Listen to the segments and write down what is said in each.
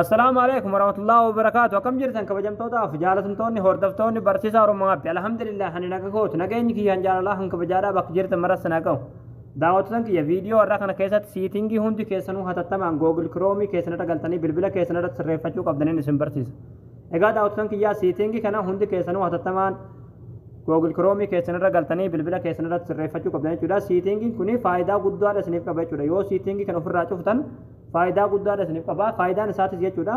Assalaamu alaikum warahmatullahi wabarakaatu. Akkam jirtan kabajamtootaaf jaalatamtoonni hordoftoonni barsiisaa Oromoo Abbi. Alhamdulillah ani naga kootu nageenyi kiyyaan jaalalaa kan kabajaadhaa bakka jirtan maras na ga'u. Daawwattoota kiyya viidiyoo har'aa kana keessatti siitingii hundi keessanuu hatattamaan Google Chrome keessan irra galtanii bilbila keessan irratti sirreeffachuu qabdaniin isin barsiisa. Egaa daawwattoota kiyyaa siitingii kana hundi keessanuu hatattamaan Google Chrome keessan irra galtanii bilbila keessan irratti sirreeffachuu qabdan jechuudha. Siitingiin kun faayidaa guddaadha isiniif qaba jechuudha. Yoo siitingii kana ofirraa cuftan faayidaa guddaadha isiniif qaba. Faayidaan isaatis jechuudha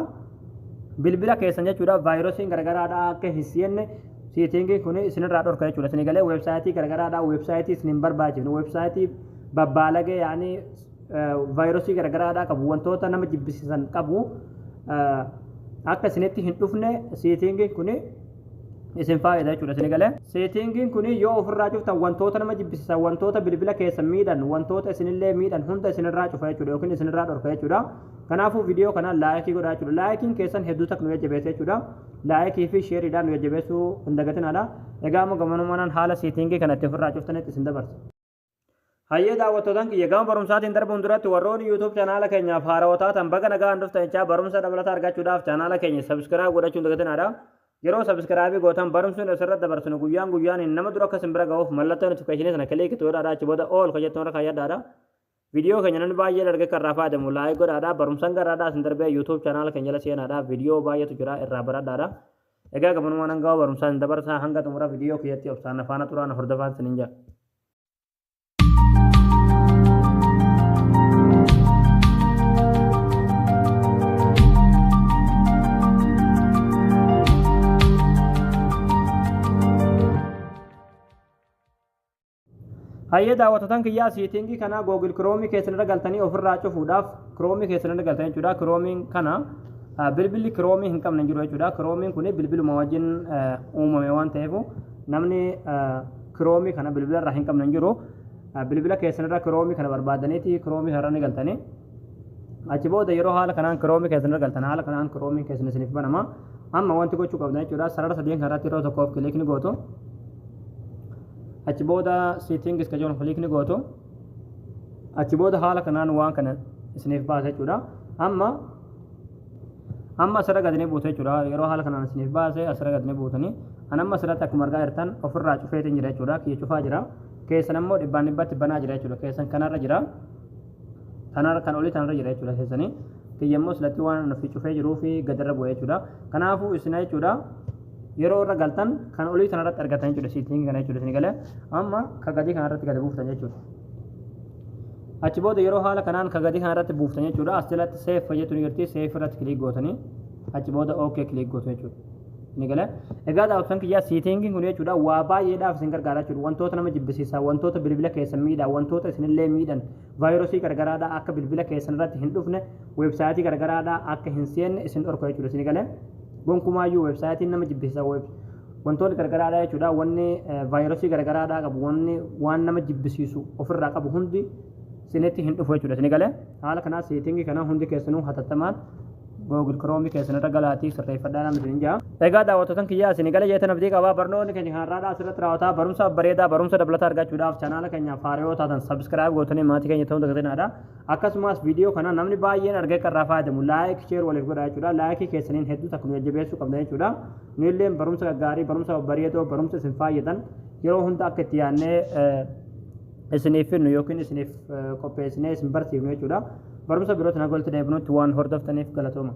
bilbila keessan jechuudha vaayirasiin garagaraadha akka hin seenne siitingiin kun isinirraa dhorka jechuudha. Isinii galee weebsaayitii garagaraadha weebsaayitii isin hin barbaachifne weebsaayitii babbaalagee yaani vaayirasii garagaraadha qabu wantoota nama jibbisiisan qabu akka isinitti hin dhufne siitingiin kun isin faayida jechuudha. Isinii galee seetingiin kun yoo ofirraa cuftan wantoota nama jibbisiisan, wantoota bilbila keessan miidhan, wantoota isinillee miidhan hunda isinirraa cufa jechuudha yookiin isinirraa dhorka jechuudha. Kanaafuu viidiyoo kana laayikii godhaa jechuudha. Laayikiin keessan hedduu takka nu jajjabeessa jechuudha. Laayikii fi sheeriidhaan nu jajjabeessuu hin dagatinaadha. Egaa amma gamanumaan haala seetingii kana itti ofirraa cuftanitti isin dabarsa. Hayyee daawwattootan kiyya, gama barumsaatiin darbuun duratti warroonni YouTube chaanaala keenyaaf haarawaa taatan baga nagaan dhuftan jechaa, barumsa dabalataa argachuudhaaf chaanaala keenya subscribe godhachuun dagatinaadha. Yeroo subscribe gootan barumsi asirratti dabarsinu guyyaan guyyaan nama dura akka isin bira ga'uuf mallattoo notification sana click godhaadha. Achi booda all ka jettuun irra kaayyadhaadha. Viidiyoo keenya namni baay'een arge kan irraa fayyadamu like godhaadha. Barumsan garaadhaa isin darbee YouTube chaanaala keenya jala seenaadha. Viidiyoo baay'eetu jira, irraa baradhaadha. Egaa gabanumaan hanga barumsaan isin dabarsaa, hanga xumura viidiyoo kiyyatti obsaan faana turaan hordofaan isinin jedha. Hayyee daawwattoota kiyyaa, siitingii kana Google Chrome keessan irra galtanii ofirraa cufuudhaaf Chrome keessan irra galtanii jechuudha. Chrome kana bilbilli Chrome hin qabne jiru jechuudha. Chrome kun bilbiluma wajjin uumame waan ta'eef namni Chrome kana bilbila irraa hin qabne hin jiru. Bilbila keessan irra Chrome kana barbaadaniiti Chrome kana irra ni galtanii. Achi booda yeroo haala kanaan Chrome keessan irra galtan, haala kanaan Chrome keessan isiniif banama. Amma wanti gochuu qabdan jechuudha, sarara sadeen kanarratti yeroo tokkoof click ni gootu. Achi booda settings ka jedhu click ni gootu. Achi booda haala kanaan waan kana isiniif baasa jechuudha. Amma asirra gadi ni buutu jechuudha. Yeroo haala kanaan isiniif baase asirra gadi ni buutanii, an amma asirratti akkuma argaa jirtan ofirraa cufeetiin jira jechuudha. Kiyya cufaa jira, keessan ammoo dhibbaan dhibbatti banaa jira jechuudha. Keessan kanarra jira, kanarra kan olii tanarra jira jechuudha. Keessanii kiyya immoo silatti waan ofii cufee jiruu fi gadirra bu'e jechuudha. Kanaafuu isin jechuudha yeroo irra galtan kan olii tanarratti argatan jechuudha, siitingii kana jechuudha. Isin galee amma ka gadii kanarratti gadi buuftan jechuudha. Achi booda yeroo haala kanaan ka gadii kanarratti buuftan jechuudha, as jalatti save fayyadu ni jirti. Save irratti click gootanii achi booda OK click gootu jechuudha. Ni galee. Egaa daawwattoota kiyyaa, siitingiin kun jechuudha waa baay'eedhaaf isin gargaara jechuudha. Wantoota nama jibbisiisan, wantoota bilbila keessan miidhan, wantoota isinillee miidhan, vaayirasii gargaraadhaa akka bilbila keessan irratti hin dhufne, weebsaayitii gargaraadhaa akka hin seenne isin dhorka jechuudha. Isin galee gonkumaayyuu weebsaayitiin nama jibbisiisan, wantoonni gargaraadhaa jechuudha, wanni vaayirasii gargaraadhaa qabu, wanni waan nama jibbisiisu ofirraa qabu hundi isinitti hin dhufu jechuudha. Isin galee haala kanaa seetingii kana hundi keessanuu hatattamaan Google Chrome keessan irra galaatii sirreeffadhaa namni isin jaa. Egaa daawwattoota kiyyaa, isin gala jeetan abdii qabaa. Barnoonni keenya kanarraadhaa asirratti raawwataa. Barumsa bareedaa, barumsa dabalataa argachuudhaaf chaanaala keenyaaf haaraa taatan subscribe gootanii maatii keenya ta'uu dagatinaadha. Akkasumas viidiyoo kana namni baay'een argee kan irraa fayyadamu like, share waliif godhaa jechuudha. Laayikii keessaniin hedduu takka nu jajjabeessuu qabna jechuudha. Nu illee barumsa gaggaarii, barumsa babbareedoo, barumsa isin fayyadan yeroo hunda akka itti yaadnee isiniif fidnu yookiin isiniif qopheessinee isin barsiifnu jechuudha. Barumsa birootti nagaa walitti deebinutti waan hordoftaniif galatooma.